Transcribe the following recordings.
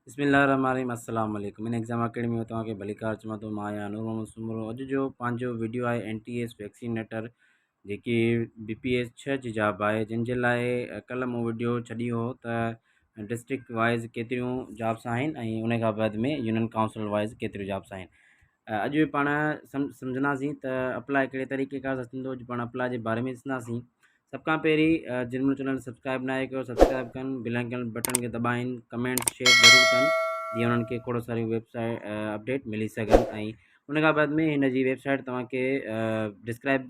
بسم الله الرحمن الرحيم السلام عليڪم ان ايگزام اڪيڊمي ۾ توهان کي ڀليڪار چوان ٿو. مان آهيان نور محمد سومرو. اڄ جو پنهنجو ويڊيو آهي اين ٽي ايس ويڪسينيٽر جيڪي بي پي ايس 6 جي جاب آهي، جن جي لاء ڪلهه مون ويڊيو ڇڏي هو ته ڊسٽرڪٽ وائز ڪيتريون جابس آهن ۽ ان کان بعد ۾ يونين ڪائونسل وائز ڪيتريون جابس آهن. اڄ پاڻ سمجهنداسين ته اپلاء ڪهڙي طريقي کان ٿيندو. اڄ پاڻ اپلاء جي باري ۾ ڏسنداسين. سڀ کان پهرين جن مون چينل سبسڪرائب ناهي ڪيو، سبسڪرائب ڪن، بيل آئيڪن بٽن کي دٻائين، ڪمينٽ شيئر ضرور ڪن جيئن انهن کي کوڙ ساريون ويب سائيٽ اپڊيٽ ملي سگهن. ۽ ان کان بعد ۾ هن جي ويب سائيٽ توهان کي ڊسڪرائب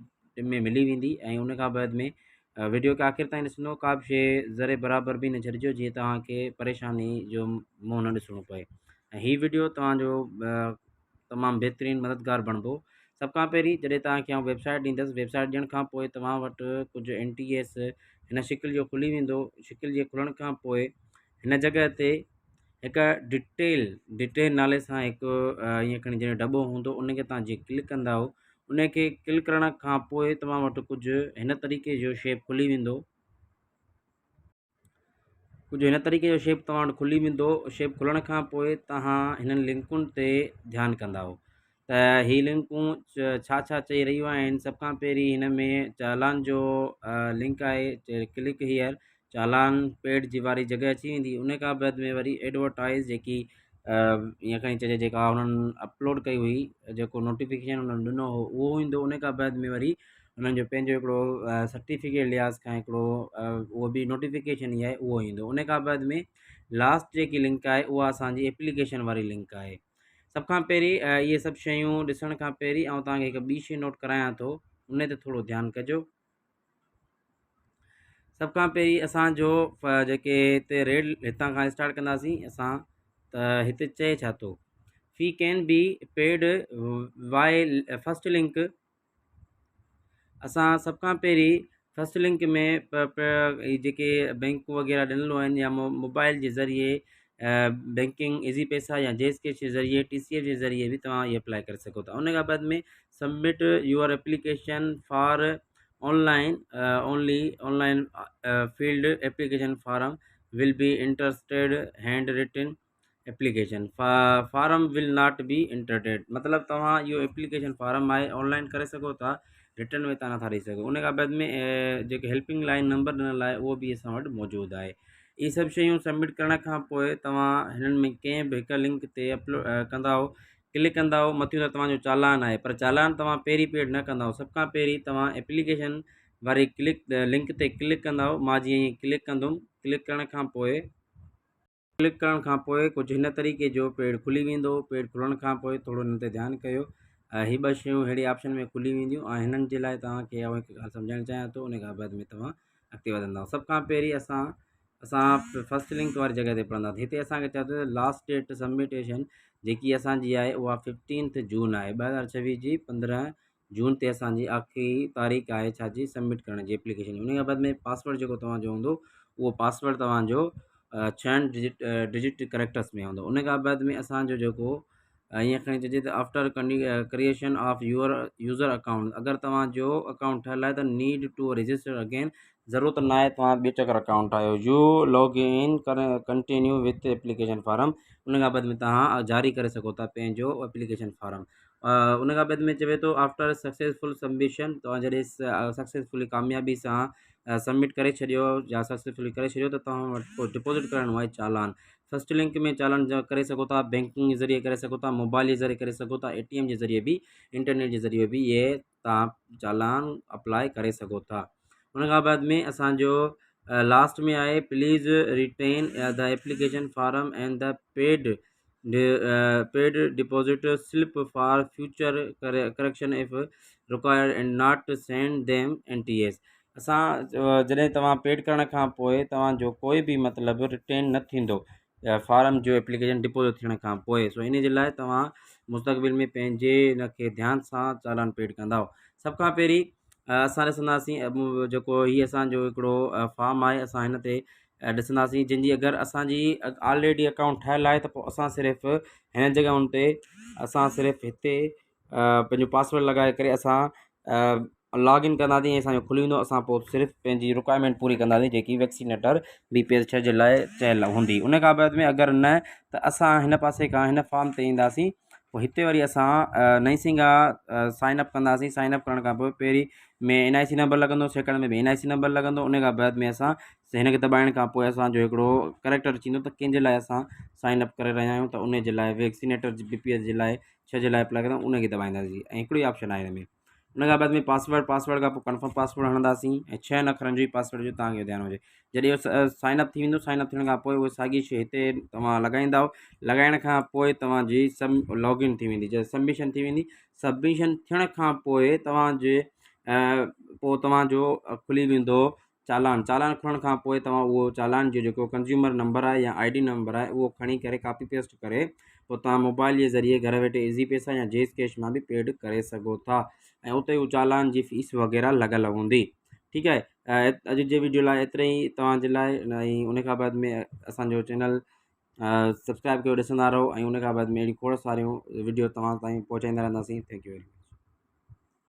۾ ملي ويندي. ۽ ان کان بعد ۾ ويڊيو کي آخر تائين ڏسندو، ڪا به شيء ذري برابر به نه ڇڏجو جيئن توهان کي پريشاني جو منهن نه ڏسڻو پئي ۽ هي ويڊيو توهان جو تمام بهترين مددگار بڻبو. سڀ کان پهرين جڏهن توهان کي آئون ويب سائيٽ ڏيندس، ويب سائيٽ ڏيڻ کان پوء توهان وٽ ڪجهه اين ٽي ايس هن شڪل جو کلي ويندو. شڪل جي کلڻ کان پوء هن جڳهه تي هڪ ڊٽيل نالي سان هڪ ائين کڻي جڏهن ڊٻو هوندو، ان کي توهان جيئن ڪلڪ ڪندا آهيو، ان کي ڪلڪ ڪرڻ کان پوء توهان وٽ ڪجهه هن طريقي جو شيپ کلي ويندو. ڪجهه هن طريقي جو شيپ توهان وٽ کلي ويندو. شيپ کلڻ کان پوء توهان هنن لنڪن تي ڌيان ڪندا هو ته هي لنڪون ڇا ڇا چئي رهيون آهن. سڀ کان پهرين هن ۾ چالان جو لنڪ آهي، ڪلڪ هيئر چالان پيڊ جي واري جڳهه اچي ويندي. ان کان بعد ۾ وري ايڊورٽائز جيڪي ائين کڻي چئجي جيڪا انهن اپلوڊ ڪئي هئي، جيڪو نوٽيفڪيشن انهن ڏنو هو اهو ايندو. ان کان بعد ۾ وري انهن جو پنهنجو هڪڙو سرٽيفڪيٽ لحاظ کان هڪڙو اهو به نوٽيفڪيشن ئي آهي، اهو ايندو. ان کان بعد ۾ لاسٽ جيڪي لنڪ آهي اها اسانجي ايپليڪيشن واري لنڪ آهي. سڀ کان پهرين اهي سڀ شيون ڏسڻ کان پهرين آئون توهان کي هڪ ٻي شي نوٽ ڪرايان ٿو، ان تي ٿورو ڌيان ڪجو. سڀ کان پهرين اسانجو جيڪي هتي ريڊ هتان کان اسٽارٽ ڪنداسين اسان ته هتي چئي ڇا ٿو، fee can be paid via first link. اسان سڀ کان پهرين فرسٽ لنڪ ۾ جيڪي بينڪ وغيره ڏنل آهن يا موبائل جي ذريعي بينڪنگ ايزي پئسا يا جيز ڪيش جي ذريعي، ٽي سي ايف جي ذريعي به توهان هي اپلائي ڪري سگهو ٿا. ان کان بعد ۾ submit your application for online only, online filled application form will be interested, hand written application form will not be entertained. مطلب توهان اهو ايپليڪيشن فارم آهي آن لائن ڪري سگهو ٿا، رٽن ۾ توهان نٿا ڏئي سگهو. ان کان بعد ۾ جيڪي هيلپنگ لائن نمبر ڏنل آهي اهو به اسان وٽ موجود آهي. اهي سڀ شيون سبمٽ ڪرڻ کان پوء توهان هنن ۾ ڪنهن به هڪ لنڪ تي اپلو ڪندا هو، ڪلڪ ڪندا هو، مٿيون ته توهان جو چالان آهي، پر چالان توهان پهرين پيڊ نه ڪندا هو. سڀ کان پهرين توهان ايپليڪيشن واري ڪلڪ لنڪ تي ڪلڪ ڪندا هو. مان جيئن ڪلڪ ڪندم، ڪلڪ ڪرڻ کان پوء ڪلڪ ڪرڻ کان پوء ڪجهه هن طريقي جو پيڊ کلي ويندو. پيڊ کلڻ کان پوء ٿورو هن تي ڌيان ڪيو، هي ٻه شيون ههڙي آپشن ۾ کلي وينديون ۽ هنن جي لاء توهان کي آئون هڪ ڳالهه سمجهائڻ چاهيان ٿو، ان کان بعد ۾ توهان اڳتي وڌندا. سڀ کان پهرين اسان فرسٽ لنڪ واري جڳهه تي پڙهنداسين. هتي اسان کي چئي ٿو لاسٽ ڊيٽ سبمٽيشن جيڪي اسان جي آهي اها ففٽينٿ جون آهي، 2026 جي 15 جون تي اسان جي آخري تاريخ آهي ڇا جي سبمٽ ڪرڻ جي ايپليڪيشن. ان کان بعد ۾ پاسورڊ جيڪو توهان جو هوندو اهو پاسورڊ توهان جو ڇهن ڊجٽ ڪريڪٽرس ۾ هوندو. ان کان بعد ۾ اسان جو جيڪو ائين کڻي چئجي ته after creation of your user account, اگر توهان جو اڪائونٽ ٺهيل آهي ته نيڊ ٽو رجسٽر اگين، ضرورت نه آهي توهان ٻيو چڪر اڪائونٽ ٺاهيو. You log in continue with application form, ان کان بعد ۾ توهان جاري ڪري سگهو ٿا پنهنجو ايپليڪيشن فارم. ان کان بعد ۾ چوي ٿو آفٽر سڪسيسفل سبمشن، توهان جڏهن سڪسيسفلي ڪاميابي سان سبمٽ ڪري ڇڏيو يا سڪسيسفلي ڪري ڇڏيو ته توهان وٽ پوء ڊپازٽ ڪرڻو آهي چالان. فرسٽ لنڪ ۾ چالان ڪري سگهو ٿا، بينڪنگ جي ذريعي ڪري سگهو ٿا، موبائل جي ذريعي ڪري سگهو ٿا، اي ٽي ايم جي ذريعي به، انٽرنيٽ جي ذريعي به اهي توهان چالان اپلائي ڪري سگهو ٿا. ان کان بعد ۾ اسانجو لاسٽ ۾ آهي please retain the application form and the paid deposit slip for future correction if required and not send them N T S. اسان جڏهن توهان پيڊ ڪرڻ کان پوء توهان جو ڪوئي به مطلب ريٽين نه ٿيندو فارم جو ايپليڪيشن ڊپوزٽ ٿيڻ کان پوء. سو ان جي لاء توهان مستقبل ۾ پنهنجي ان کي ڌيان سان چالان پيڊ ڪندؤ. سڀ کان پهرين اسان ڏسنداسين جيڪو هي اسانجو هڪڙو فارم آهي، اسان هن تي ڏسنداسين جن جي اگر اسانجي آلريڊي اڪائونٽ ٺهيل آهي ته پوء اسان صرف هن جڳهن تي اسان صرف هتي پنهنجو پاسورڊ لڳائي ڪري اسان لاگ ان ڪنداسين ۽ اسانجو کلي ويندو. اسان پوء صرف پنهنجي رڪوائرمينٽ پوري ڪنداسين جيڪي ويڪسينيٽر بي پي ايس 6 جي لاء چيل هوندي. ان کان بعد ۾ اگر نه ته اسان هن پاسي کان هن فارم تي اينداسين، پوء هتي وري اسان نئين سنگا سائن اپ ڪنداسين. سائن اپ ڪرڻ کان پوء پهرين ۾ اين آء سي نمبر لڳندو، سيڪنڊ ۾ به اين آء سي نمبر لڳندو. ان کان بعد ۾ اسان هن کي دٻائڻ کان پوء اسانجو هڪڙو ڪريڪٽر اچي ويندو ته ڪنهن جي لاء اسان سائن اپ ڪري رهيا آهيون، ته ان جي لاء ويڪسينيٽر بي پي ايس جي لاء 6 جي لاء اپلائي ڪندا، ان کي دٻائينداسين ۽ هڪڙو ئي آپشن آهي هن ۾. ان کان بعد ۾ پاسورڊ، پاسورڊ کان پوء ڪنفرم پاسورڊ هڻنداسين ۽ 6 اکرن جو ئي پاسورڊ جو توهان کي ڌيان هجي. جڏهن اهو سائن اپ ٿي ويندو، سائن اپ ٿيڻ کان پوء اهو ساڳي شيء هتي توهان لڳائيندؤ. لڳائڻ کان پوء توهان جي سب لاگ ان ٿي ويندي، جڏهن سبمشن ٿي ويندي، سبمشن ٿيڻ کان پوء توهان جي پوء توهان جو کلي ويندو چالان. چالان کلڻ کان پوء توهان اهو چالان جو جيڪو ڪنزيومر نمبر آهي يا I D number آهي اهو کڻي ڪري ڪاپي پيسٽ ڪري پوء توهان موبائل جي ذريعي گهر ويٺي ايزي پيسا يا جيز ڪيش مان به پيڊ ڪري سگهو ٿا ۽ اتي اهو چالان جي فيس وغيره لڳل هوندي. ٺيڪ آهي، اڄ جي ويڊيو لاء ايتري ئي توهان جي لاء ۽ ان کان بعد ۾ اسانجو چينل سبسڪرائب ڪيو، ڏسندا رهو ۽ ان کان بعد ۾ اهڙي کوڙ ساريون ويڊيو توهان تائين پهچائيندا رهنداسين. Thank you very much.